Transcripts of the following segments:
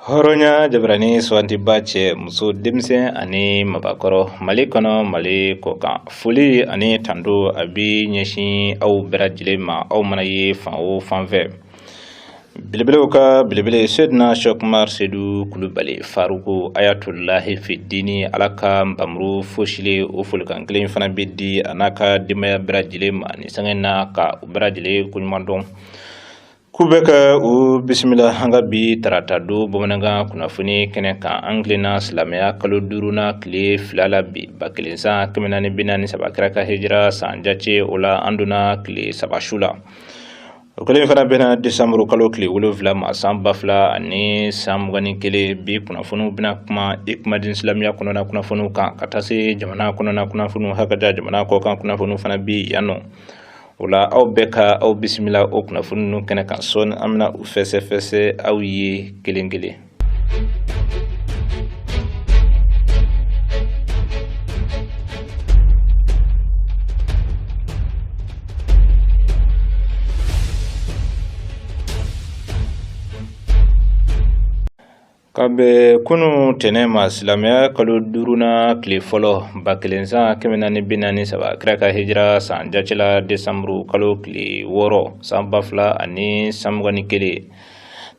Hɔrɔnya jabarani sugantiba cɛ muso denmisɛn ani mabakɔrɔ Mali kɔnɔ Mali kɔkan foli ani tando a bɛ ɲɛsin aw bɛɛ lajɛlen ma aw mana ye fan o fan fɛ belebelew ka belebele Seydina Cheikh Umar Sedu Kulubali Faruku Ayatulahi Fidini Ala ka nbamuru fosilen o folikan kelen fana bɛ di a n'a ka denbaya bɛɛ lajɛlen ma ni sanga in na ka u bɛɛ lajɛlen koɲuman dɔn k'u bɛ ka u bisimila an ka bi tarata don bamanankan kunnafoni kɛnɛ kan an tilenna silamɛya kalo duurunan tile 2 la bi 1000 san 443 kira ka hijira san jate o la an donna tile 3 su la o kelen fana bɛnna desanburu kalo tile 7 ma san 2021 bi kunnafoniw bɛna kuma Ikumadini silamɛya kɔnɔna kunnafoniw kan ka taa se jamana kɔnɔna kunnafoniw hakaja jamana kɔkan kunnafoniw fana bi yan nɔ o la aw bɛɛ ka aw bisimila o kunnafoni ninnu kɛnɛ kan sɔɔni an bɛna u fɛsɛfɛsɛ aw ye kelen kelen Ka bɛn kunun tɛnɛn ma silamɛya kalo duurunan tile fɔlɔ 1000 san 443 kira ka hijira san jate la desanburu kalo tile 6 san 2021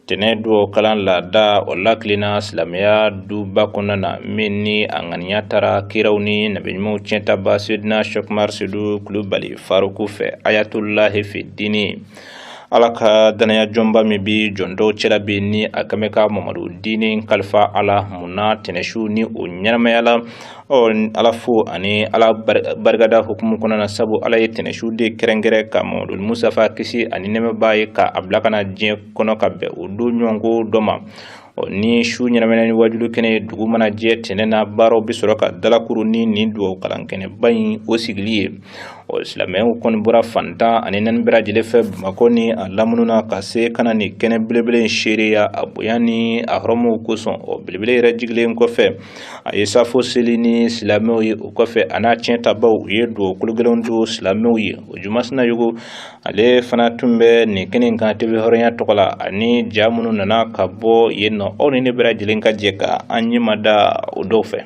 tɛnɛn dugawu kalan laada o latilenna silamɛya duba kɔnɔna na min ni a ŋaniya taara kiraw ni nabiɲumanw tiɲɛtaba Seydina Cheikh Umar Sedu Kulubali Faruku fɛ Ayatulahi Fidini Ala ka danaya jɔnba min bi jɔn dɔw cɛla bi ni a kan bɛ ka Mamadu diinɛ kalifa ala munna tɛnɛsu ni o ɲɛnamaya la ɔ ala fo ani ala barikada hukumu kɔnɔna na sabu ala ye tɛnɛsu de kɛrɛnkɛrɛn ka Mamadu Mustafa kisi ani nɛɛma b'a ye ka a bila ka na diɲɛ kɔnɔ ka bɛn o don ɲɔgɔnko dɔ ma ɔ ni su ɲɛnamaya ni wajulu kɛnɛ ye dugu mana jɛ tɛnɛn na baaraw bɛ sɔrɔ ka dalakuru ni nin dugawu kalan kɛnɛba in o sigili ye ɔ silamɛw kɔni bɔra fan 14 bɛɛ lajɛlen fɛ Bamakɔ ni a lamunu na ka se ka na nin kɛnɛ belebele in seereya a bonya ni a hɔrɔmuw kosɔn ɔ belebele yɛrɛ jigilen kɔfɛ a ye safo seli ni silamɛw ye o kɔfɛ a n'a tiɲɛtabaw u ye dugawu kologɛlɛnw don silamɛw ye o Juma Sinayogo ale fana tun bɛ nin kɛnɛ in kan TV hɔrɔnya tɔgɔ la ani ja minnu nana ka bɔ yen nɔ aw ni ne bɛɛ lajɛlen ka jɛ ka an ɲɛma da o dɔw fɛ.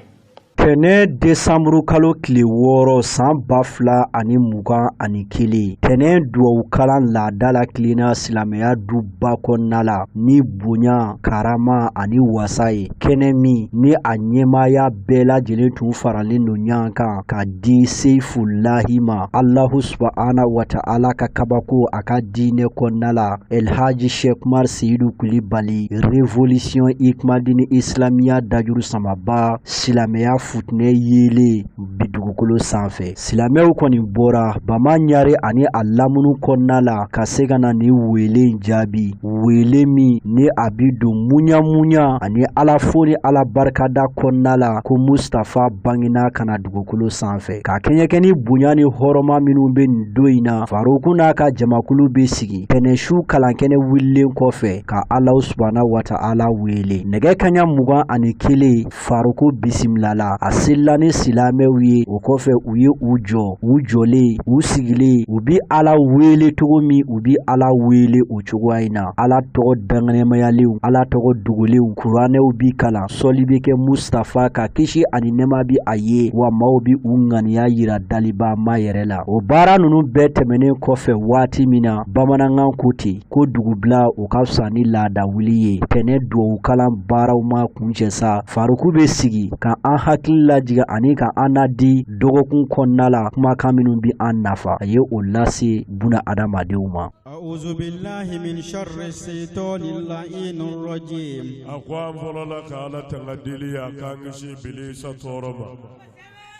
Tɛnɛn desanburu kalo tile 6 san 2021 tɛnɛn dugawu kalan laada latilenna silamɛya duba kɔnɔna la ni bonya karama ani wasa ye kɛnɛ min ni a ɲɛmaaya bɛɛ lajɛlen tun faralen don ɲɔgɔn kan ka di Seyifulahi ma Alahu subahana wa taala ka kabako a ka diinɛ kɔnɔna la Elhaji Cheikh Umar Seyidu Kulibali révolution Ikumadini Islamiya dajuru samaba silamɛya futinɛ yeelen bi dugukolo sanfɛ silamɛw kɔni bɔra Bama Ɲare ani a lamunu kɔnɔna la ka se ka na nin wele in jaabi wele min ni a bi don muɲa muɲa ani Ala fo ni Ala barikada kɔnɔna la ko Mustafa bangena ka na dugukolo sanfɛ ka kɛɲɛkɛ ni bonya ni hɔrɔma minnu bɛ nin don in na Faruku n'a ka jamakulu bɛ sigi tɛnɛnsu kalankɛnɛ wulilen kɔfɛ ka Alahu subahana wa taala wele nɛgɛ kaɲa 21 Faruku bisimilala a selila ni silamɛw ye o kɔfɛ u ye u jɔ u jɔlen u sigilen u bi Ala wele cogo min u bi Ala wele o cogoya in na Ala tɔgɔ danganɛmayalenw Ala tɔgɔ dogolenw kuranɛw bi kalan sɔli bɛ kɛ Mustafa ka kisi ani nɛɛma bi a ye wa maaw bi u ŋaniya yira daliba ma yɛrɛ la o baara ninnu bɛɛ tɛmɛnen kɔfɛ waati min na bamanankan ko ten ko dugubila o ka fisa ni laada wuli ye tɛnɛn dugawu kalan baaraw ma kuncɛ sa Faruku bɛ sigi ka an hakili lajigin ani ka an nadi dɔgɔkun kɔnɔna la kumakan minnu bɛ an nafa a ye o lase buna adamadenw ma. A'udhu billahi min sharri shaytanil la'inir rajim. A ko an fɔlɔla ka Ala tanga deli a k'an kisi bilisa tɔɔrɔ ma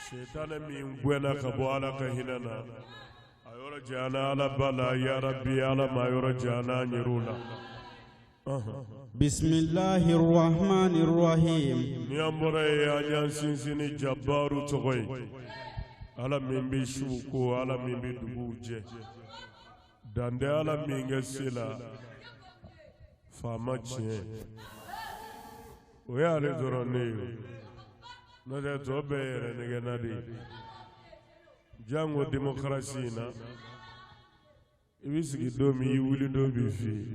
sitanɛ min gɛnna ka bɔ Ala ka hinɛ na a yɔrɔ janyana Ala ba la yarabi Ala ma yɔrɔ janyana an yɛrɛw la. Bismillahir rahmanir rahim. Ni an bɔra yen an y'an sinsin ni jabaru tɔgɔ ye Ala min bɛ suw ko Ala min bɛ duguw jɛ dan tɛ Ala min ka se la faama tiɲɛ o y'ale dɔrɔn de ye n'o tɛ tɔ bɛɛ yɛrɛ nɛgɛnna de ye jango demokarasi in na i bɛ sigi don min i wuli don b'i f'i ye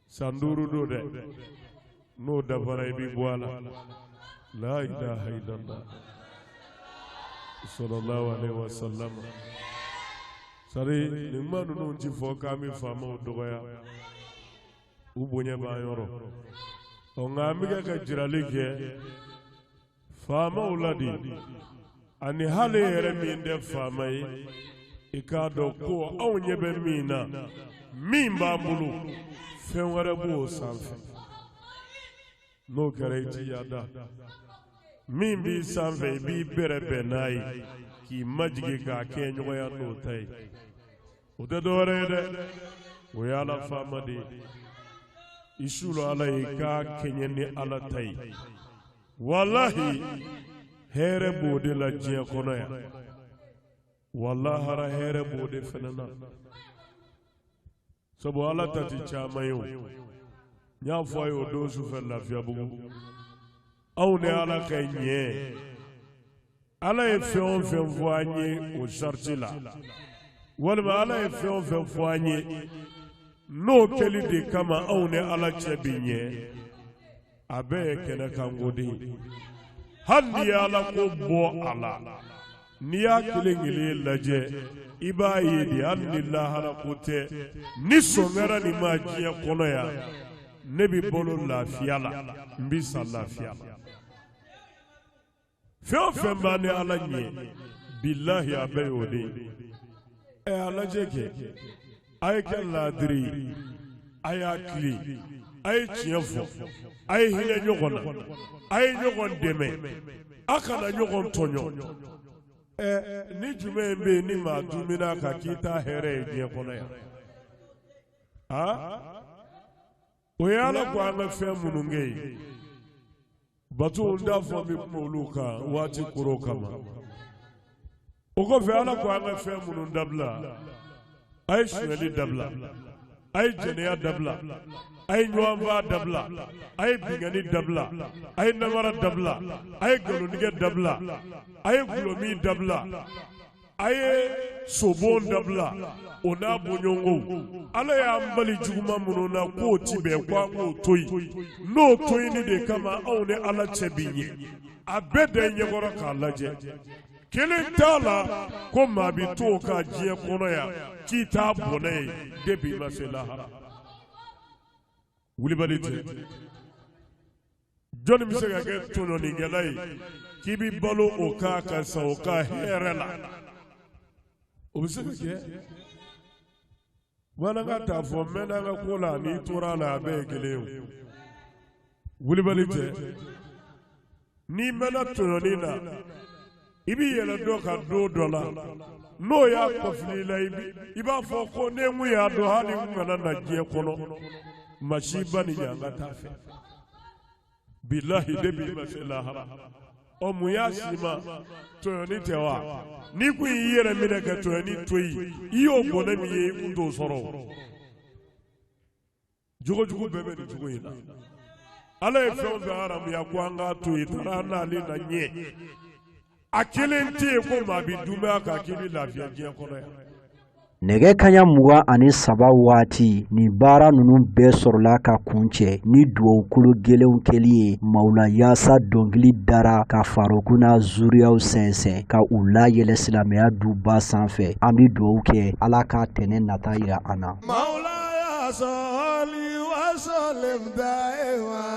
san 5 don dɛ. N'o dafara, i bɛ bɔ a la. La ilaha illallah, sallallahu alaihi wa sallam. Sari nin kuma ninnu ti fɔ k'an bɛ faamaw dɔgɔya, u bonya b'an yɔrɔ. Ɔ, nka an bɛ kɛ ka jirali kɛ faamaw la de, ani hali e yɛrɛ min tɛ faama ye, i k'a dɔn ko anw ɲɛ bɛ min na, min b'an bolo, fɛn wɛrɛ b'o sanfɛ. N'o kɛra, i ti yaada. Min b'i sanfɛ, i b'i bɛrɛbɛn n'a ye k'i majigin k'a kɛ ɲɔgɔnya n'o ta ye. O tɛ dɔwɛrɛ ye dɛ, o ye Ala faama de ye. I sulo Ala ye k'a kɛɲɛ ni Ala ta ye. Walahi, hɛrɛ b'o de la diɲɛ kɔnɔ yan, walahara hɛrɛ b'o de fɛnɛ na, sabu Ala ta ti caman ye. O n y'a fɔ a ye o don sufɛ Lafiyabugu. Anw ni Ala ka ɲɛ, Ala ye fɛn o fɛn fɔ an ye o sariti la, walima Ala ye fɛn o fɛn fɔ an ye, n'o kɛli de kama anw ni Ala cɛ bi ɲɛ, a bɛɛ ye kɛnɛ kanko de ye. Hali n'i ye Ala ko bɔ a la, n'i y'a kelen kelen lajɛ, i b'a ye de, hali ni lahara ko tɛ, ni sɔn kɛra nin ma diɲɛ kɔnɔ yan, ne bɛ balo lafiya la, n bɛ sa lafiya la. Fɛn o fɛn b'an ni Ala ɲɛ, bilahi, a bɛɛ y'o de ye. Ɛ, a lajɛ kɛ, a ye kɛ laadiri ye, a y'a tilen, a ye tiɲɛ fɔ, a ye hinɛ ɲɔgɔn na, a ye ɲɔgɔn dɛmɛ, a kana ɲɔgɔn tɔɲɔ. Ɛ, ni jumɛn bɛ yen ni maa dumina kan k'i t'a hɛrɛ ye diɲɛ kɔnɔ yan? A, o ye Ala ko an ka fɛn minnu kɛ yen, bato n t'a fɔ n bɛ kuma olu kan waati koro kama. O kɔfɛ, Ala ko an ka fɛn minnu dabila: a ye sonyɛli dabila, a ye jɛnɛya dabila, a ye ɲɔgɔnfaa dabila, a ye binkanni dabila, a ye namara dabila, a ye nkalontigɛ dabila, a ye gulɔmin dabila, a ye sobon dabila, o n'a bɔɲɔgɔnkow. Ala y'an bali juguman minnu na k'o ti bɛn, ko an k'o to yen, n'o toyini de kama anw ni Ala cɛ bi ɲɛ. A bɛɛ da i ɲɛkɔrɔ k'a lajɛ, kelen t'a la ko maa bi to o kan diɲɛ kɔnɔ yan k'i t'a bɔnɛ ye depuis i ma se lahara. Wulibali tɛ. Jɔnni bɛ se ka kɛ tɔɲɔnikɛla ye k'i bɛ balo o kan ka sa o kan hɛrɛ la? O bɛ se ka kɛ? Bamanankan t'a fɔ, n mɛnna an ka ko la, n'i tora a la, a bɛɛ ye kelen ye. O wulibali tɛ. N'i mɛnna tɔɲɔni na, i b'i yɛlɛ dɔ ka don dɔ la, n'o y'a kɔfili la, i b'a fɔ ko ne kun y'a dɔn, hali n kana na diɲɛ kɔnɔ, maa si ba ni ɲanga t'a fɛ. Bilahi, depuis i ma se lahara. Ɔ, mun y'a si ma? Tɔɲɔni tɛ wa? N'i kun y'i yɛrɛ minɛ ka tɔɲɔni to yen, i y'o bɔnɛ min ye, i kun t'o sɔrɔ. O jogojugu bɛɛ bɛ nin cogo in na. Ala ye fɛn o fɛn haramuya ko an k'a to yen, taara an n'ale na ɲɛ. A kelen tɛ yen ko maa bɛ dunbaya kan k'i bɛ lafiya diɲɛ kɔnɔ yan. Nɛgɛ kaɲa 23 waati, nin baara ninnu bɛɛ sɔrɔla ka kuncɛ ni dugawukolo gɛlɛnw kɛli ye. Mawula yaasa dɔnkili dara ka Faroku n'a zuriyaw sɛnsɛn ka u layɛlɛ silamɛya duba sanfɛ. An bɛ dugawu kɛ, Ala k'a tɛnɛ nata yira an na. مولاي صل وسلم دائما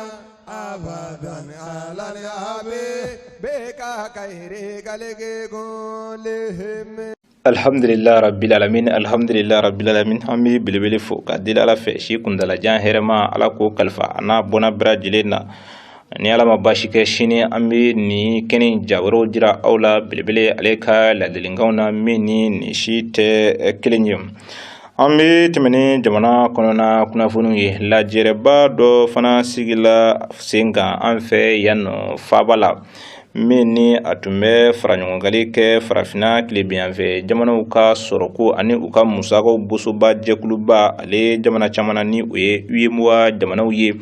ابدا على الحبيب خير خلق كلهم. Alhamdulillah rabbil alamin, alhamdulillah rabbil alamin. An bɛ belebele fo ka deli Ala fɛ, si kundalajan hɛrɛma, Ala k'o kalifa a n'a bɔnna bɛɛ lajɛlen na. Ni Ala ma baasi kɛ, sini an bɛ nin kɛnɛ ja wɛrɛw jira aw la, belebele ale ka ladilikanw na, min ni nin si tɛ kelen ye. An bɛ tɛmɛ ni jamana kɔnɔna kunnafoniw ye. Lajɛrɛba dɔ fana sigila sen kan an fɛ yan nɔ faaba la, min ni a tun bɛ faraɲɔgɔnkali kɛ Farafinna tilebinyanfɛ jamanaw ka sɔrɔko ani u ka musakaw bosoba jɛkuluba ale jamana caman na, ni o ye UEMOA jamanaw ye.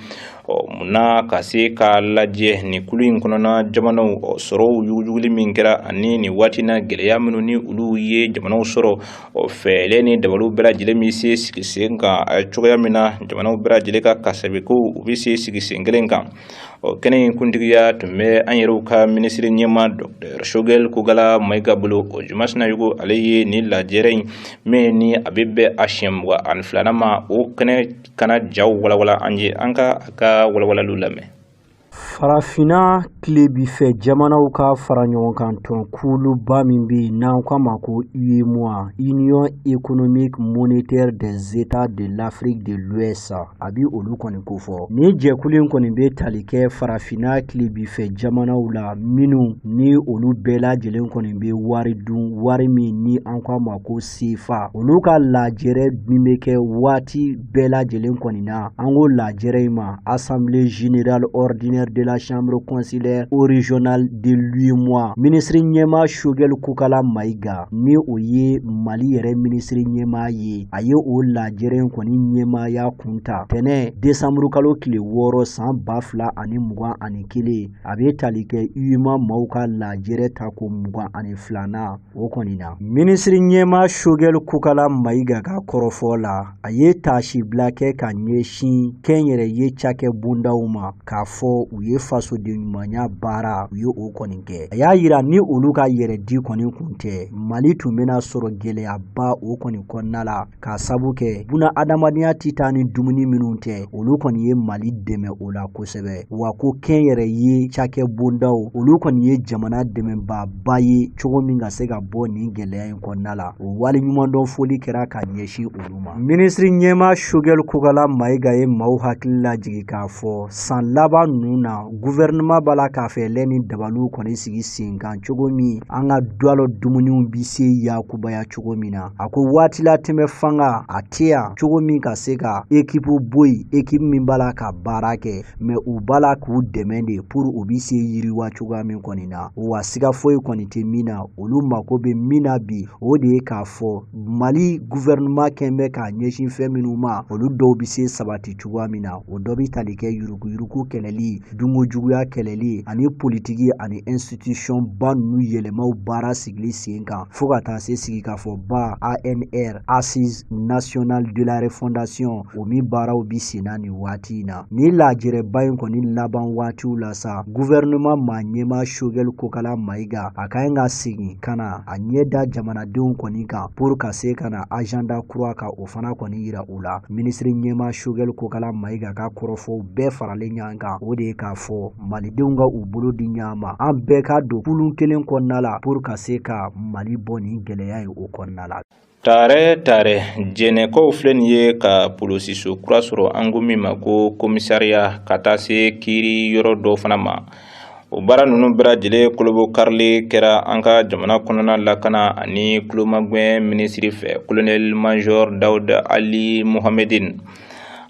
Munna ka se k'a lajɛ nin kulu in kɔnɔna jamanaw sɔrɔw yuguyuguli min kɛra ani nin waati na gɛlɛya minnu ni olu ye jamanaw sɔrɔ, fɛɛrɛ ni dabaliw bɛɛ lajɛlen bɛ se sigi sen kan cogoya min na jamanaw bɛɛ lajɛlen ka kasabiko u bɛ se sigi sen kelen kan. Kɛnɛ in kuntigiya tun bɛ an yɛrɛw ka minisiri ɲɛmaa Dr Choguel Kokalla Maïga bolo. O Juma Sinayogo, ale ye nin lajɛrɛ in min ni a bɛ bɛn a siɲɛ 22nan ma, o kɛnɛ kana jaw walawala an ye. An ka a ka walawalaliw lamɛn. Farafinna tilebinfɛ jamanaw ka fara ɲɔgɔn kan tɔn kuluba min bɛ yen n'an k'a ma ko UEMOA, Union économique monétaire des États de l'Afrique de l'Ouest, a bɛ olu kɔni kofɔ. Ni jɛkulu in kɔni bɛ tali kɛ farafinna tilebinfɛ jamanaw la, minnu ni olu bɛɛ lajɛlen kɔni bɛ wari dun, wari min ni an k'a ma ko CFA, olu ka lajɛrɛ min bɛ kɛ waati bɛɛ lajɛlen kɔni na, an ko lajɛrɛ in ma Assemblée générale ordinaire de la Chambre consulaire régionale de l'UEMOA. Minisiri ɲɛmaa Choguel Kokalla Maïga, ni o ye Mali yɛrɛ minisiri ɲɛmaa ye, a ye o lajɛrɛ in kɔni ɲɛmaaya kun ta tɛnɛ desanburu kalo tile 6 san 2021. A bɛ tali kɛ UEMOA maaw ka lajɛrɛ ta ko 22nan o kɔni na. Minisiri ɲɛmaa Choguel Kokalla Maïga ka kɔrɔfɔ la, a ye taasibila kɛ ka ɲɛsin kɛnyɛrɛye cakɛ bondaw ma, k'a fɔ u ye fasoden ɲumanya baara, u ye o kɔni kɛ. A y'a yira ni olu ka yɛrɛ di kɔni kun tɛ, Mali tun bɛna sɔrɔ gɛlɛyaba o kɔni kɔnɔna la, k'a sabu kɛ buna adamadenya tɛ taa ni dumuni minnu tɛ, olu kɔni ye Mali dɛmɛ o la kosɛbɛ. Wa ko kɛnyɛrɛye cakɛ bondaw, olu kɔni ye jamana dɛmɛbaaba ye cogo min ka se ka bɔ nin gɛlɛya in kɔnɔna la. O waleɲumandɔn foli kɛra ka ɲɛsin olu ma. Minisiri ɲɛmaa Choguel Kokalla Maïga ye maaw hakili lajigin k'a fɔ san laban ninnu na, gouvernement b'a la k'a fɛɛrɛ ni dabaliw kɔni sigi sen kan cogo min an ka du dumuniw bɛ se yakubaya cogo min na. A ko waati la tɛmɛ fanga a tɛ yan cogo min ka se ka équipe bɔ yen, équipe min b'a la ka baara kɛ, mais u b'a la k'u dɛmɛ de pour u bɛ se yiriwa cogoya min kɔni na. Wa siga foyi kɔni tɛ min na, olu mako bɛ min na bi, o de ye k'a fɔ Mali gouvernement kɛn bɛ k'a ɲɛsin fɛn minnu ma, olu dɔw bɛ se sabati cogoya min na. O dɔ bɛ tali kɛ yuruguyurugu kɛlɛli, dunkojuguya kɛlɛli, ani politiki ani institution ba ninnu yɛlɛmaw baara sigili sen kan, fo ka taa se sigikafɔba ANR, Assise nationale de la refondation, o min baaraw bi sen na nin waati in na. Ni lajɛrɛba in kɔni laban waatiw la sa, gouvernement maa ɲɛmaa Choguel Kokalla Maïga, a ka ɲi ka segin ka na a ɲɛ da jamanadenw kɔni kan pour ka se ka na agenda kura ka o fana kɔni yira u la. Minisiri ɲɛmaa Choguel Kokalla Maïga ka kɔrɔfɔw bɛɛ faralen ɲɔgɔn kan, o de ye k'a fɔ malidenw ka u bolo di ɲɔgɔn ma, an bɛɛ ka don kulun kelen kɔnɔna la pour ka se ka Mali bɔ nin gɛlɛya in o kɔnɔna la. Tare tare, Jɛnɛkaw filɛ nin ye ka polosiso kura sɔrɔ, an ko min ma ko commissariat, ka taa se kiiri yɔrɔ dɔw fana ma. O baara ninnu bɛɛ lajɛlen kolobo karili kɛra an ka jamana kɔnɔna lakana ani tulomagɛn minisiri fɛ, colonel major Dawud Ali Mohamedine.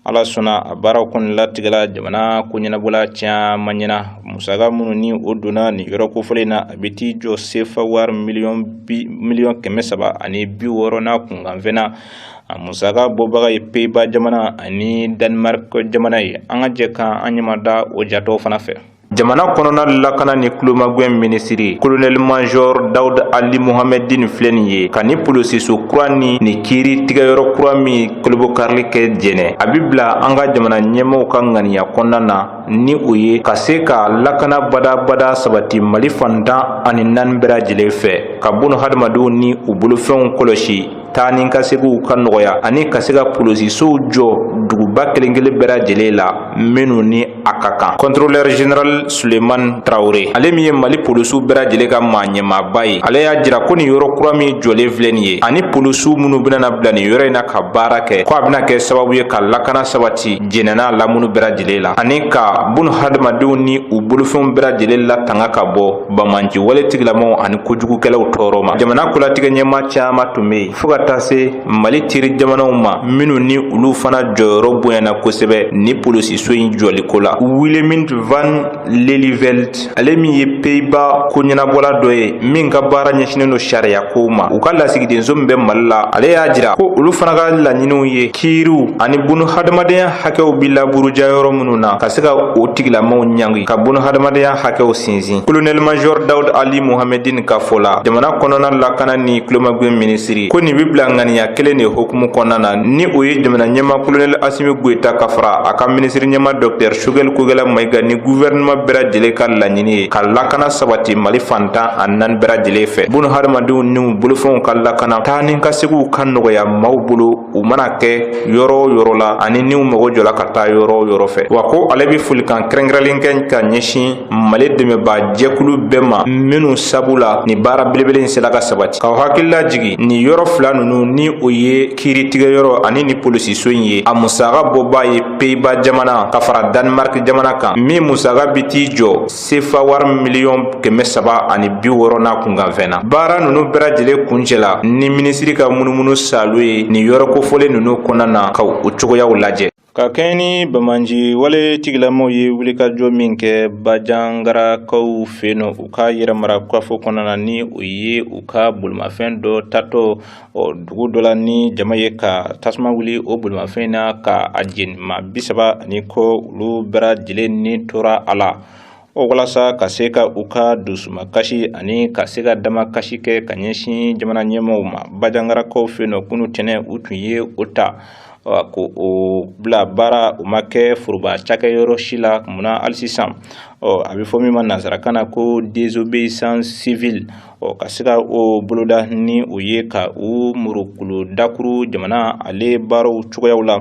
Ala sɔnna, a baaraw kɔni latigɛla jamana ko ɲɛnabɔla caman ɲɛna. Musaka minnu ni o donna nin yɔrɔ kofɔlen in na, a bɛ t'i jɔ sefa wari miliyɔn 360 n'a kunkanfɛn na. A musaka bɔbaga ye Pays-Bas jamana ani Danemark jamana ye. An ka jɛ kan an ɲɛma da o jatɔw fana fɛ. Jamana kɔnɔna lakana ni tulomagɛn minisiri, colonel major Dawud Ali Mohamedine filɛ nin ye ka ni polosiso kura ni nin kiiri tigɛyɔrɔ kura min kolobokarili kɛ Jɛnɛ, a bɛ bila an ka jamana ɲɛmaaw ka ŋaniya kɔnɔna na, ni o ye ka se ka lakana badabada sabati Mali fantan ani naani bɛɛ lajɛlen fɛ, ka bunu hadamadenw ni u bolofɛnw kɔlɔsi, taa ni ka segiw ka nɔgɔya, ani ka se ka polosisow jɔ duguba kelen kelen bɛɛ lajɛlen la minnu ni a ka kan. Contrôleur général Suleiman Traoré, ale min ye Mali polisiw bɛɛ lajɛlen ka maa ɲɛmaaba ye, ale y'a jira ko nin yɔrɔ kura min jɔlen filɛ nin ye, ani polisiw minnu bɛna bila nin yɔrɔ in na ka baara kɛ, ko a bɛna kɛ sababu ye ka lakana sabati Jɛnɛ n'a lamunu bɛɛ lajɛlen la, ani ka bunu hadamadenw ni u bolofɛnw bɛɛ lajɛlen latanga ka bɔ banbanci wale tigilamaw ani kojugukɛlaw tɔɔrɔ ma. Jamana kolatigɛ ɲɛmaa caman tun bɛ yen, fo ka ka taa se Mali teri jamanaw ma minnu ni olu fana jɔyɔrɔ bonyana kosɛbɛ ni polisiso in jɔliko la. Willemine van Lelyveld, ale min ye Pays-Bas ko ɲɛnabɔla dɔ ye min ka baara ɲɛsinnen don sariya kow ma, u ka lasigidenso min bɛ Mali la, ale y'a jira ko olu fana ka laɲiniw ye kiiriw ani bunu hadamadenya hakɛw bi laburuja yɔrɔ minnu na, ka se ka o tigilamaw ɲangi, ka bunu hadamadenya hakɛw sinsin. Colonel major Daoud Ali Mohamedine ka fɔ la, jamana kɔnɔna lakana ni tulomagɛn minisiri, ko nin bi bila ŋaniya kelen de hukumu kɔnɔna na, ni o ye jamana ɲɛma colonel Assimi Goïta ka fara a ka minisiri ɲɛma docteur Choguel Kokalla Maïga ni gouvernement bɛɛ lajɛlen ka laɲini ye ka lakana sabati Mali fan 14 bɛɛ lajɛlen fɛ, bunu hadamadenw n'u bolofɛnw ka lakana, taa ni ka segiw ka nɔgɔya maaw bolo u mana kɛ yɔrɔ o yɔrɔ la ani n'u mago jɔla ka taa yɔrɔ o yɔrɔ fɛ. Wa ko ale bɛ folikan kɛrɛnkɛrɛnlen kɛ ka ɲɛsin Mali dɛmɛbaa jɛkulu bɛɛ ma minnu sabu la ni baara belebele in sera ka sabati. K'aw hakili lajigin, nin yɔrɔ fila ninnu, ni o ye kiiritigɛyɔrɔ ani ni polisiso in ye, a musaka bɔbaa ye Pays-Bas jamana ka fara Danemark jamana kan, min musaka bi t'i jɔ sefa wari miliyɔn 360 n'a kunkanfɛn na. Baara ninnu bɛɛ lajɛlen kuncɛla ni minisiri ka munumunu salo ye nin yɔrɔ kofɔlen ninnu kɔnɔna na, ka o cogoyaw lajɛ. Ka kɛɲɛ ni banbaanci wale tigilamaw ye wulikajɔ min kɛ Bajangarakaw fɛ yen nɔ, u ka yɛrɛmara kafo kɔnɔna na, ni o ye u ka bolimafɛn dɔ tatɔ dugu dɔ la ni jama ye ka tasuma wuli o bolimafɛn na ka a jeni, maa 30 ani kɔ olu bɛɛ lajɛlen ni tora a la. O walasa ka se ka u ka dusumakasi ani ka se ka damakasi kɛ ka ɲɛsin jamana ɲɛmaaw ma, Bajangarakaw fɛ yen nɔ, kunu tɛnɛ u tun ye o ta ko o bila baara. O ma kɛ foroba cakɛyɔrɔ si la. Munna hali sisan a bɛ fɔ min ma nansarakan na ko désobéissance civile, ka se ka o boloda, ni o ye ka u murukulu dakuru jamana ale baaraw cogoyaw la.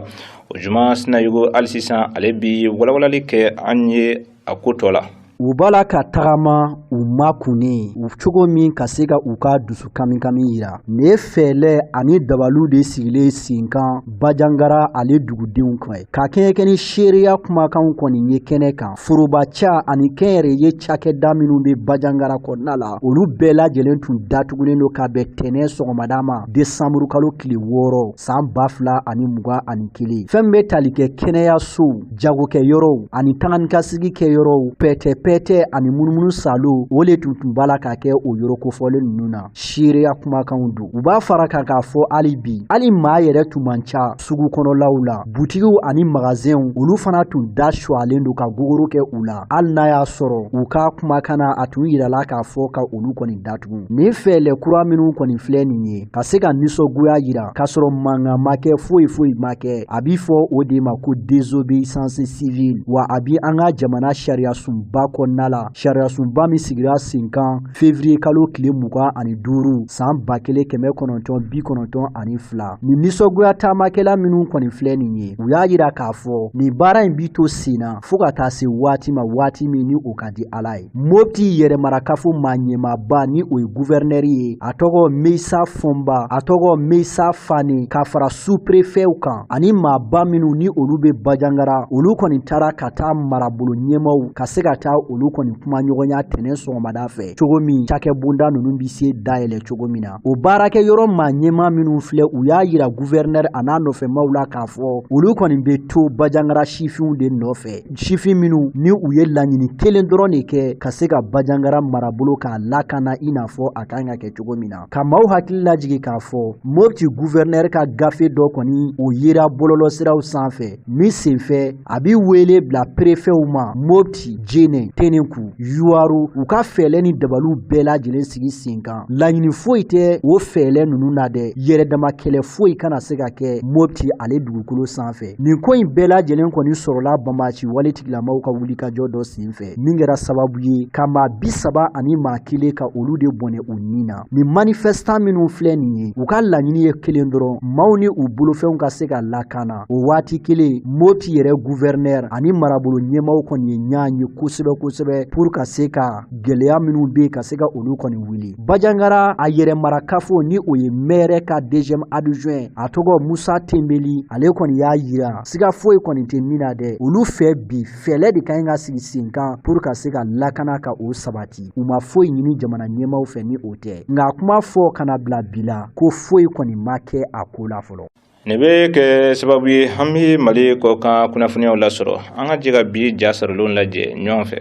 O Juma Sinayogo, hali sisan ale bi walawalali kɛ an ye a ko tɔ la. U b'a la ka tagama u ma kunnen u cogo min ka se ka u ka dusu kamikami yira. Nin ye fɛɛlɛ ani dabaliw de sigilen sen kan Bajangara ale dugudenw fɛ, ka kɛɲɛ kɛ ni seereya kumakanw kɔni ye kɛnɛ kan. Forobaca ani kɛnyɛrɛye cakɛda minnu bɛ Bajangara kɔnɔna la, olu bɛɛ lajɛlen tun datugulen don ka bɛn tɛnɛn sɔgɔmada ma, desanburukalo tile 6, san 2021. Fɛn bɛ tali kɛ kɛnɛyasow, jagokɛyɔrɔw ani taganikasigi kɛyɔrɔw, pɛtɛ-pɛtɛ ani munumunu salo, o le tun b'a la ka kɛ o yɔrɔ kofɔlen ninnu na. Seereya kumakanw don. U b'a fara kan k'a fɔ hali bi, hali maa yɛrɛ tun man ca sugu kɔnɔlaw la. Butigiw ani magazɛnw, olu fana tun da suwalen don ka gogoro kɛ u la, hali n'a y'a sɔrɔ u ka kumakan na a tun yirala k'a fɔ ka olu kɔni datugu. Nin fɛɛlɛ kura minnu kɔni filɛ nin ye ka se ka nisɔngoya yira k'a sɔrɔ mankan ma kɛ, foyi foyi ma kɛ, a bi fɔ o de ma ko désobéissance civile. Wa a bi an ka jamana sariyasunba kɔnɔna la, sariyasunba min sigira sen kan février kalo tile 25, san 1992. Nin nisɔngoya taamakɛla minnu kɔni filɛ nin ye, u y'a yira k'a fɔ nin baara in bi to sen na fo ka taa se waati ma, waati min ni o ka di Ala ye. Mopti yɛrɛmarakafo maa ɲɛmaaba, ni o ye guvɛrinɛri ye, a tɔgɔ Meisa Fɔnba, a tɔgɔ Meisa Fane, ka fara sous-préfetw kan ani maaba minnu ni olu bɛ Bajangara, olu kɔni taara ka taa marabolo ɲɛmaw ka se ka taa olu kɔni kuma ɲɔgɔnya tɛnɛn sɔgɔmada fɛ, cogo min cakɛbonda ninnu bɛ se dayɛlɛ cogo min na. O baarakɛ yɔrɔ maa ɲɛmaa minnu filɛ, u y'a yira guvɛrinɛri a n'a nɔfɛmaw la k'a fɔ olu kɔni bɛ to Bajangara sifinw de nɔfɛ, sifin minnu ni u ye laɲini kelen dɔrɔn de kɛ, ka se ka Bajangara marabolo k'a lakana i n'a fɔ a kan ka kɛ cogo min na. Ka maaw hakili lajigin k'a fɔ Mopti guvɛrinɛri ka gafe dɔ kɔni o yera bɔlɔlɔsiraw sanfɛ min senfɛ, a bi wele bila perefɛw ma Mopti, Jene, Tenenku, Yuwaru, u ka fɛɛlɛ ni dabaliw bɛɛ lajɛlen sigi sen kan. Laɲini foyi tɛ o fɛɛlɛ ninnu na dɛ, yɛrɛdama kɛlɛ foyi kana se ka kɛ Mopti ale dugukolo sanfɛ. Nin ko in bɛɛ lajɛlen kɔni sɔrɔla banbaanci wale tigilamaw ka wulikajɔ dɔ senfɛ min kɛra sababu ye ka maa 31 ka olu de bɔnɛ u ni na. Nin manifestant minnu filɛ nin ye, u ka laɲini ye kelen dɔrɔn, maaw ni u bolofɛnw ka se ka lakana. O waati kelen, Mopti yɛrɛ guvɛrinɛri ani marabolo ɲɛmaaw kɔni ye ɲɔgɔn ye kosɛbɛ. kosɛbɛ pour ka se ka gɛlɛya minnu bɛ yen ka se ka olu kɔni wuli. Bandiagara a yɛrɛ marakafo ni o ye maire ka deuxième adjoint, a tɔgɔ Musa Tembeli, ale kɔni y'a yira siga foyi kɔni tɛ min na dɛ, olu fɛ bi fɛɛrɛ de ka ɲi ka sigi sen kan pour ka se ka lakana ka o sabati. U ma foyi ɲini jamana ɲɛmaaw fɛ ni o tɛ, nka kuma fɔ kana bila bi la ko foyi kɔni ma kɛ a ko la fɔlɔ. Nin bɛ kɛ sababu ye an bɛ Mali kɔkan kunnafoniyaw lasɔrɔ. An ka jɛ ka bi ja sɔrɔlenw lajɛ ɲɔgɔn fɛ.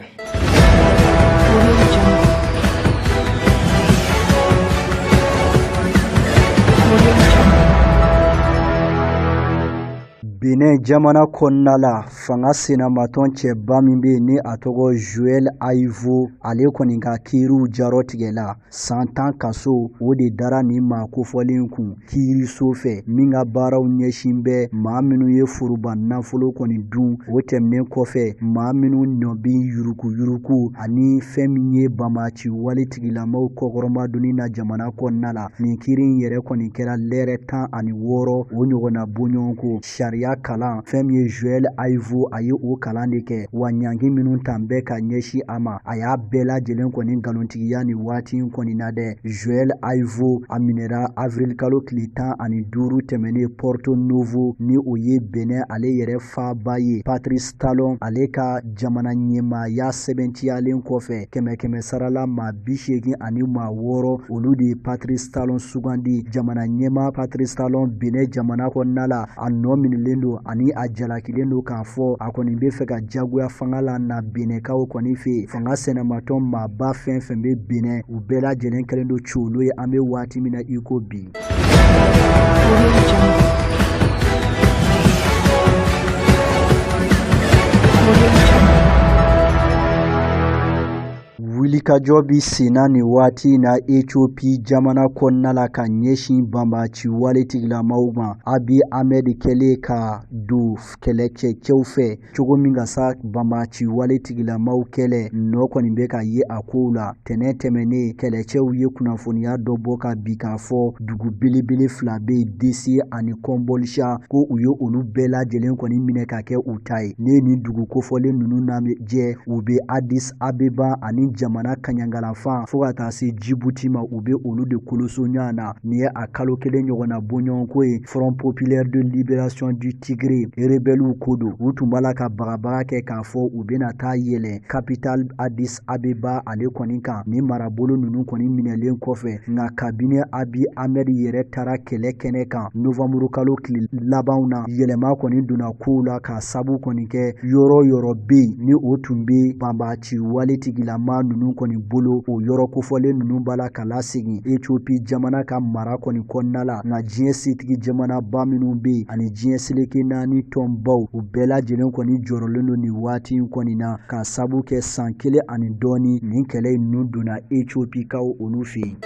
Benin jamana kɔnɔna la, fanga senamatɔn cɛba min bɛ yen ni a tɔgɔ Joël Aivo, ale kɔni ka kiiriw jarɔ tigɛla san 10 kaso, o de dara nin maa kofɔlen kun kiiriso fɛ min ka baaraw ɲɛsin bɛ maa minnu ye foroba nafolo kɔni dun. O tɛmɛnen kɔfɛ, maa minnu nɔ bɛ yuruguyurugu ani fɛn min ye banbaanci wale tigilamaw kɔkɔrɔmadonni na jamana kɔnɔna la. Nin kiiri in yɛrɛ kɔni kɛra lɛrɛ 16 o ɲɔgɔnna bɔɲɔgɔnko sariya kalan. Fɛn min ye Joël Aivo, a ye o kalan de kɛ, wa ɲangi minnu tan bɛ ka ɲɛsin a ma, a y'a bɛɛ lajɛlen kɔni nkalontigiya nin waati in kɔni na dɛ. Joël Aivo a minɛra avril kalo tile 15 tɛmɛnen Porto Novo, ni o ye Benin ale yɛrɛ faaba ye. Patrice Talon ale ka jamana ɲɛmaaya sɛbɛntiyalen kɔfɛ, 100 sarala maa 86 olu de ye Patrice Talon sugandi. Jamana ɲɛmaa Patrice Talon Benin jamana kɔnɔna la, a nɔ minɛlen don ani a jalakilen don k'a fɔ a kɔni bɛ fɛ ka jagoya fanga la na Benɛkaw kɔni fɛ yen. Fanga sɛnɛmatɔn maaba fɛn fɛn bɛ Benin, u bɛɛ lajɛlen kɛlen don colo ye an bɛ waati min na i ko bi. Wulikajɔ bi senna nin waati in na Ethiopie jamana kɔnɔna la ka ɲɛsin banbaanci wale tigilamaw ma. Abiy Ahmed kɛlen ka don kɛlɛcɛcɛw fɛ cogo min ka sa banbaanci wale tigilamaw kɛlɛ, nɔ kɔni bɛ ka ye a kow la. Tɛnɛn tɛmɛnen, kɛlɛcɛw ye kunnafoniya dɔ bɔ ka bi k'a fɔ dugu belebele 2 bɛ yen, Desi ani Kombolcha, ko u ye olu bɛɛ lajɛlen kɔni minɛ ka kɛ u ta ye. Ne ye nin dugu kofɔlen ninnu lajɛ, u bɛ Addis Abeba ani jamana kaɲangalafan fo ka taa se Djibouti ma, u bɛ olu de koloso ɲɔgɔn na. Nin ye a kalo kelen ɲɔgɔnna bɔɲɔgɔnko ye. Front Populaire de Libération du Tigré rebelles ko don, u tun b'a la ka bagabaga kɛ k'a fɔ u bɛna taa yɛlɛn capitale Addis Abeba ale kɔni kan. Ni marabolo ninnu kɔni minɛlen kɔfɛ, nka kabini Abiy Ahmed yɛrɛ taara kɛlɛ kɛnɛ kan novembre kalo tile labanw na, yɛlɛma kɔni donna kow la k'a sabu kɔni kɛ yɔrɔ yɔrɔ bɛ yen ni o tun bɛ banbaanci wale tigilama ninnu kɔni bolo, o yɔrɔ kofɔlen ninnu b'a la ka lasegin Ethiopie jamana ka mara kɔni kɔnɔna la. Nka diɲɛ setigi jamanaba minnu bɛ yen ani diɲɛ seleke 4 tɔnbaw, u bɛɛ lajɛlen kɔni jɔrɔlen don nin waati in kɔni na k'a sabu kɛ san 1 ani dɔɔni nin kɛlɛ in ninnu donna Ethiopie kaw olu fɛ yen.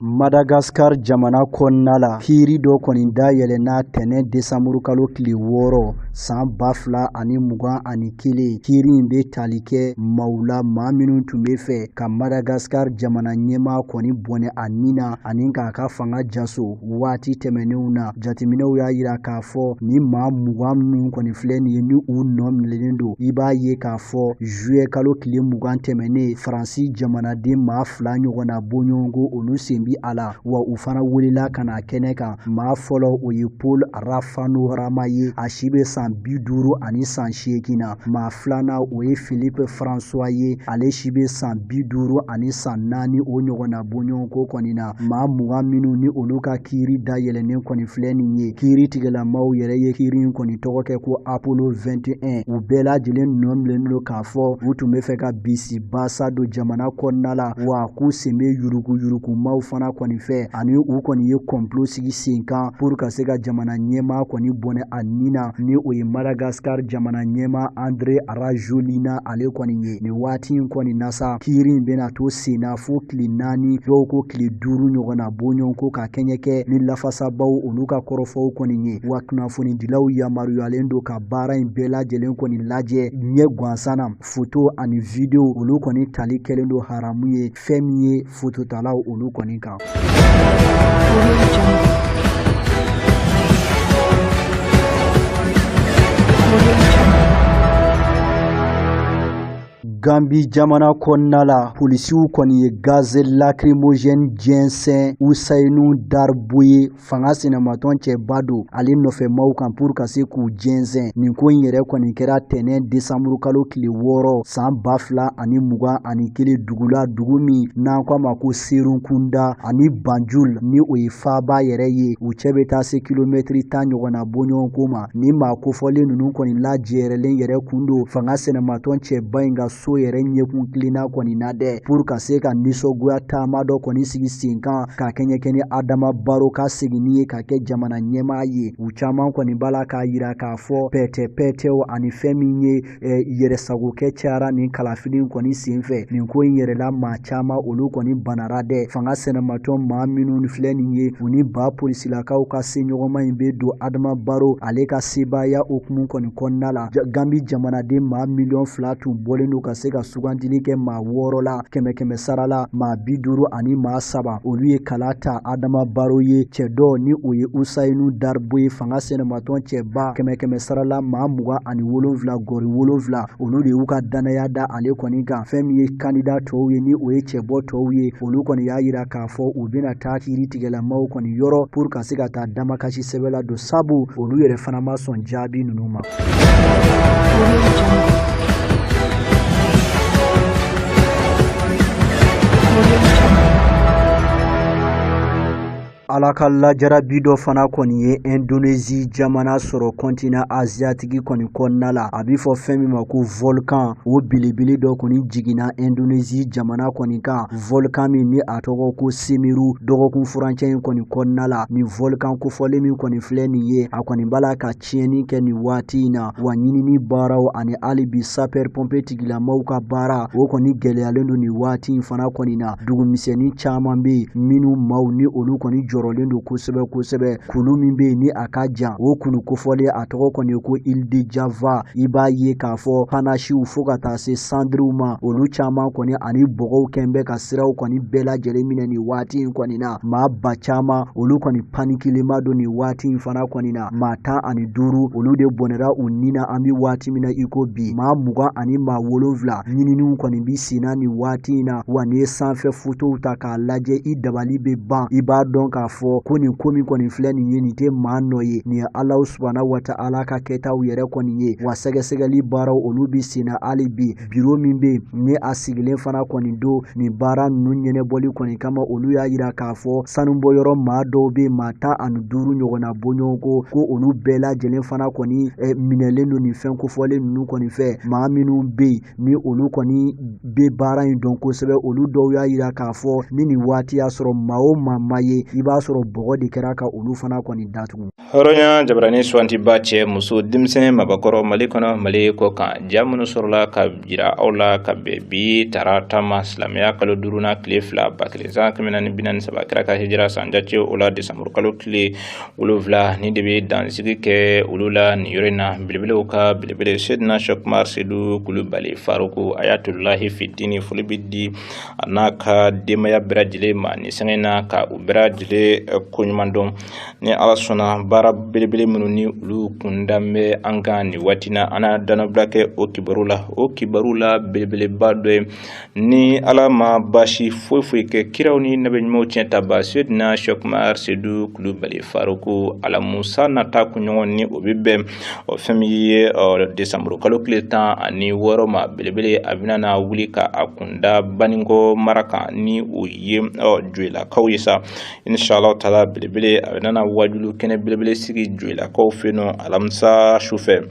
Madagascar jamana kɔnɔna la, kiiri dɔ kɔni dayɛlɛnna tɛnɛn desanburu kalo tile 6 san 2021. Kiiri in bɛ tali kɛ maaw la, maa minnu tun bɛ fɛ ka Madagascar jamana ɲɛmaa kɔni bɔnɛ a nin na ani k'a ka fanga jaso waati tɛmɛnenw na. Jateminɛw y'a yira k'a fɔ ni maa 20 minnu kɔni filɛ nin ye ni u nɔ minɛlen don, i b'a ye k'a fɔ juillet kalo tile 20 tɛmɛnen, Faransi jamanaden maa 2 ɲɔgɔnna bɔɲɔgɔnko olu sen bi a la, wa u fana welela ka na kɛnɛ kan. Maa fɔlɔ o ye Paul Rafanoharana ye, a si bɛ san 58 na. Maa filanan o ye Philippe François ye, ale si bɛ san 54 o ɲɔgɔnna bɔɲɔgɔnko kɔni na. Maa 20 minnu ni olu ka kiiri dayɛlɛnnen kɔni filɛ nin ye, kiiri tigɛlamaw yɛrɛ ye kiiri in kɔni tɔgɔ kɛ ko Apollo 21. U bɛɛ lajɛlen nɔ minɛlen don k'a fɔ u tun bɛ fɛ ka bisi basa don jamana kɔnɔna la, wa k'u sen bɛ yuruguyurugumaw fana kɔni fɛ, ani u kɔni ye complot sigi sen kan pour ka se ka jamana ɲɛmaa kɔni bɔnɛ a nin na, ni o ye Madagascar jamana ɲɛmaa André Rajoelina ale kɔni ye. Nin waati in kɔni na sa, kiiri in bɛna to sen na fo tile 4, dɔw ko tile 5 ɲɔgɔnna bɔɲɔgɔnko ka kɛɲɛ kɛ ni lafasabaw olu ka kɔrɔfɔw kɔni ye. Wa kunnafonidilaw yamaruyalen don ka baara in bɛɛ lajɛlen kɔni lajɛ ɲɛ gansan na. Foto ani video olu kɔni tali kɛlen don haramu ye fɛn min ye fototalaw olu kɔni kan. Audio Jungle. Audio Jungle. Gambi jamana kɔnɔna la, polisiw kɔni ye gaz lacrymogène jɛnsɛn Usayinu Dariboye, fanga sinamatɔn cɛba don, ale nɔfɛmaw kan pour ka se k'u jɛnsɛn. Nin ko in yɛrɛ kɔni kɛra tɛnɛn desanburu kalo tile 6 san 2021 dugu la, dugu min n'an ko a ma ko Serunkunda ani Banjul, ni o ye faaba yɛrɛ ye, u cɛ bɛ taa se kilomɛtiri 10 ɲɔgɔnna bɔɲɔgɔnko ma. Nin maa kofɔlen ninnu kɔni lajɛrɛlen yɛrɛ kun don fanga sinamatɔn cɛba in ka so yɛrɛ ɲɛkun kilenna kɔni na dɛ, pour ka se ka nisɔngoya taama dɔ kɔni sigi sen kan ka kɛɲɛ kɛ ni Adama Baro ka seginni ye ka kɛ jamana ɲɛmaa ye. U caman kɔni b'a la k'a yira k'a fɔ pɛtɛ-pɛtɛw ani fɛn min ye yɛrɛsagokɛ cayara nin kalafili in kɔni senfɛ. Nin ko in yɛrɛ la, maa caman olu kɔni banara dɛ. Fanga sinamatɔn maa minnu filɛ nin ye, u ni ba polisilakaw ka seɲɔgɔnma in bɛ don Adama Baro ale ka sebaaya hukumu kɔni kɔnɔna la. Gambi jamanaden maa 2 miliyɔn tun bɔlen don ka se ka sugandili kɛ maa 6 la, kɛmɛ kɛmɛ sara la maa 53 olu ye kala ta Adama Baro ye. Cɛ dɔ ni o ye Usayinu Daribo ye, fanga sinamatɔn cɛba, kɛmɛ kɛmɛ sara la maa 27.7 olu de y'u ka danaya da ale kɔni kan. Fɛn min ye kandida tɔw ye, ni o ye cɛbɔ tɔw ye, olu kɔni y'a yira k'a fɔ u bɛna taa kiiri tigɛlamaw kɔni yɔrɔ pour ka se ka taa damakasi sɛbɛn la don, sabu olu yɛrɛ fana ma sɔn jaabi ninnu ma. Audio Jungle. Audio Jungle. Ala ka lajarabi dɔ fana kɔni ye Indonésie jamana sɔrɔ continent asiatique kɔni kɔnɔna la. A bɛ fɔ fɛn min ma ko volcan, o belebele dɔ kɔni jiginna Indonésie jamana kɔni kan, volcan min ni a tɔgɔ ko Semeru, dɔgɔkun furancɛ in kɔni kɔnɔna la. Nin volcan kofɔlen min kɔni filɛ nin ye, a kɔni b'a la ka tiɲɛni kɛ nin waati in na, wa ɲinini baaraw ani hali bi sapeur pompier tigilamaw ka baara, o kɔni gɛlɛyalen don nin waati in fana kɔni na. Dugumisɛnnin caman bɛ yen minnu maaw ni olu kɔni jɔrɔlen don kosɛbɛ kosɛbɛ. Kulu min bɛ yen ni a ka jan, o kulu kofɔlen, a tɔgɔ kɔni ye ko Ile de Java. I b'a ye k'a fɔ panasiw fo ka taa se cendrew ma, olu caman kɔni ani bɔgɔw kɛn bɛ ka siraw kɔni bɛɛ lajɛlen minɛ nin waati in kɔni na. Maa ba caman olu kɔni panikilenba don nin waati in fana kɔni na. Maa 15 olu de bɔnɛra u ni na an bɛ waati min na i ko bi. Maa 27 ɲininiw kɔni bi sen na nin waati in na. Wa n'i ye sanfɛ fotow ta k'a lajɛ, i dabali bɛ ban. I b'a dɔn k'a fɔ ko nin ko min kɔni filɛ nin ye, nin tɛ maa nɔ ye, nin ye Alahu subahana wa ta'ala ka kɛtaw yɛrɛ kɔni ye. Wa sɛgɛsɛgɛli baaraw olu bi sen na hali bi. Biro min bɛ yen ni a sigilen fana kɔni don nin baara ninnu ɲɛnɛbɔli kɔni kama, olu y'a yira k'a fɔ sanubɔyɔrɔ maa dɔw bɛ yen, maa 15 ɲɔgɔnna bɔɲɔgɔnko, ko olu bɛɛ lajɛlen fana kɔni minɛlen don nin fɛn kofɔlen ninnu kɔni fɛ. Maa minnu bɛ yen ni olu kɔni bɛ baara in dɔn kosɛbɛ, olu dɔw y'a yira k'a fɔ ni nin waati y'a sɔrɔ maa o maa ma ye, i b'a sɔrɔ bɔgɔ de kɛra ka olu fana kɔni datugu. Hɔrɔnya jabarani suwantiba, cɛ, muso, denmisɛn, mabakɔrɔ, Mali kɔnɔ, Mali kɔ kan, ja minnu sɔrɔla ka jira aw la ka bɛn bi tarata ma, silamɛya kalo duurunan tile 2, 1443, kira ka hijira san jate o la, desanburu kalo tile 7, ni de bɛ dansigi kɛ olu la nin yɔrɔ in na. Belebelew ka belebele, Sedina Sɛkumar Sedu Kulubali Faruku Ayatulahi Fitini, foli bɛ di a n'a ka denbaya bɛɛ lajɛlen ma nin sɛgɛn in na, ka u bɛɛ lajɛlen koɲuman dɔn. Ni Ala sɔnna, baara belebele minnu ni olu kunda bɛ an kan nin waati na, an na danabila kɛ o kibaru la. O kibaru la belebeleba dɔ ye, ni Ala ma baasi foyi foyi kɛ, kiraw ni nabi ɲumanw tiɲɛ taba Sedina Sɛkumar Sedu Kulubali Faruku, Alamusa nata kunɲɔgɔn ni o bɛ bɛn o fɛn min ye desanburu kalo tile 16 ma, belebele a bɛna na wuli ka a kunda Banikɔ mara kan, ni o ye Joyilakaw ye sa. Inshallah taala, belebele a bɛna na wajulu kɛnɛ belebele sigi Joyilakaw fɛ yen nɔ alamisa su fɛ.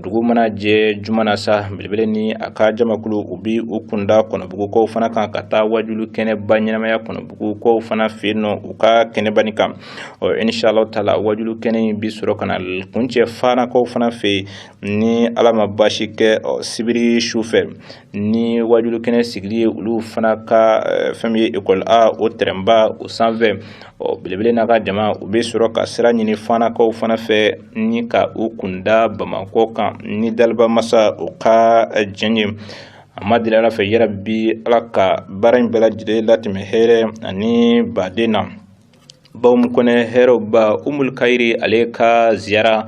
Dugu mana jɛ juma na sa, belebele ni a ka jamakulu u bi u kunda Kɔnɔbugukaw fana kan, ka taa wajulu kɛnɛba ɲɛnamaya Kɔnɔbugukaw fana fɛ yen nɔ u ka kɛnɛbani kan. Inshallah taala, wajulu kɛnɛ in bi sɔrɔ ka na kuncɛ Fanakaw fana fɛ yen, ni Ala ma baasi kɛ, sibiri su fɛ, ni wajulu kɛnɛ sigili ye olu fana ka fɛn min ye école A o terrainba o sanfɛ. Belebele n'a ka jama u bɛ sɔrɔ ka sira ɲini Fanakaw fana fɛ ni ka u kunda Bamakɔ kan, ni daliba masa o ka jɛn ye. An b'a deli Ala fɛ yarabi, Ala ka baara in bɛɛ lajɛlen latɛmɛ hɛrɛ ani baden na. Ba Umu Kɔnɛ, hɛrɛw ba Umul Kayiri, ale ka ziyara,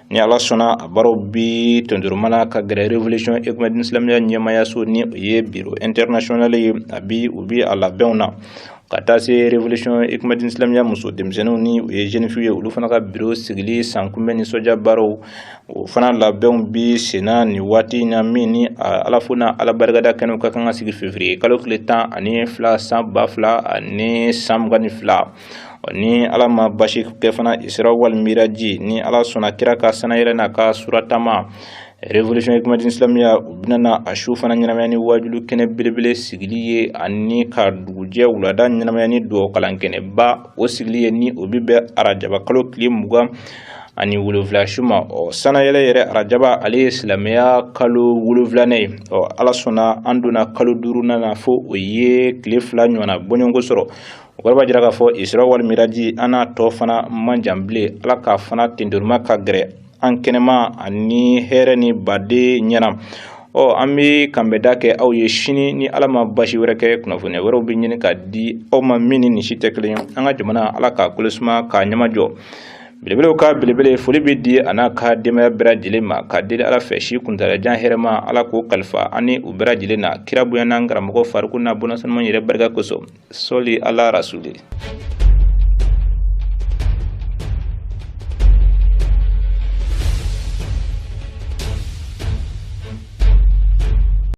ni Ala sɔnna, a baaraw bi tɔnjurumana ka gɛrɛ Révolution Ekumadini Silamɛya ɲɛmayaso, ni o ye bureau international ye, a bi u bi a labɛnw na ka taa se Révolution Ekumadini Silamɛya muso denmisɛnninw, ni o ye jeune fille ye, olu fana ka bureau sigili san kunbɛn nisɔndiya baaraw, o fana labɛnw bi senna nin waati in na. Min ni Ala fo n'a Ala barikada kɛnɛw ka kan ka sigi février kalo tile 12 san 2022. Ni Ala ma basi kɛ fana, Isra wal Miraji, ni Ala sɔnna, kira ka sanayɛlɛ n'a ka suratama, Révolution Ekumadini Silamɛya u bɛna na a su fana ɲɛnamaya ni wajulu kɛnɛ belebele sigili ye, ani ka dugujɛ wulada ɲɛnamaya ni dugawu kalan kɛnɛba o sigili ye, ni o bɛ bɛn arajaba kalo tile 27 su ma. Ɔ, sanayɛlɛ yɛrɛ arajaba, ale ye silamɛya kalo wolonfilanan ye. Ɔ, Ala sɔnna, an donna kalo duurunan na fo o ye tile 2 ɲɔgɔnna bɔɲɔgɔnko sɔrɔ. O kɔrɔ b'a jira k'a fɔ Isra wal Miraji, an n'a tɔ fana man jan bilen. Ala k'a fana tendoroma ka gɛrɛ an kɛnɛma ani hɛrɛ ni baden ɲɛna. Ɔ, an bɛ kanbɛda kɛ aw ye sini, ni Ala ma basi wɛrɛ kɛ, kunnafoniya wɛrɛw bɛ ɲini ka di aw ma min ni nin si tɛ kelen ye. An ka jamana, Ala k'a kolo suma k'a ɲɛmajɔ. Belebelew ka belebele, foli bɛ di a n'a ka denbaya bɛɛ lajɛlen ma, ka deli Ala fɛ si kuntalajan hɛrɛma, Ala k'o kalifa an ni u bɛɛ lajɛlen na, kira bonya n'an karamɔgɔ Fariku n'a bɔnna sanuman yɛrɛ barika kosɔn. Sɔli ala rasuli.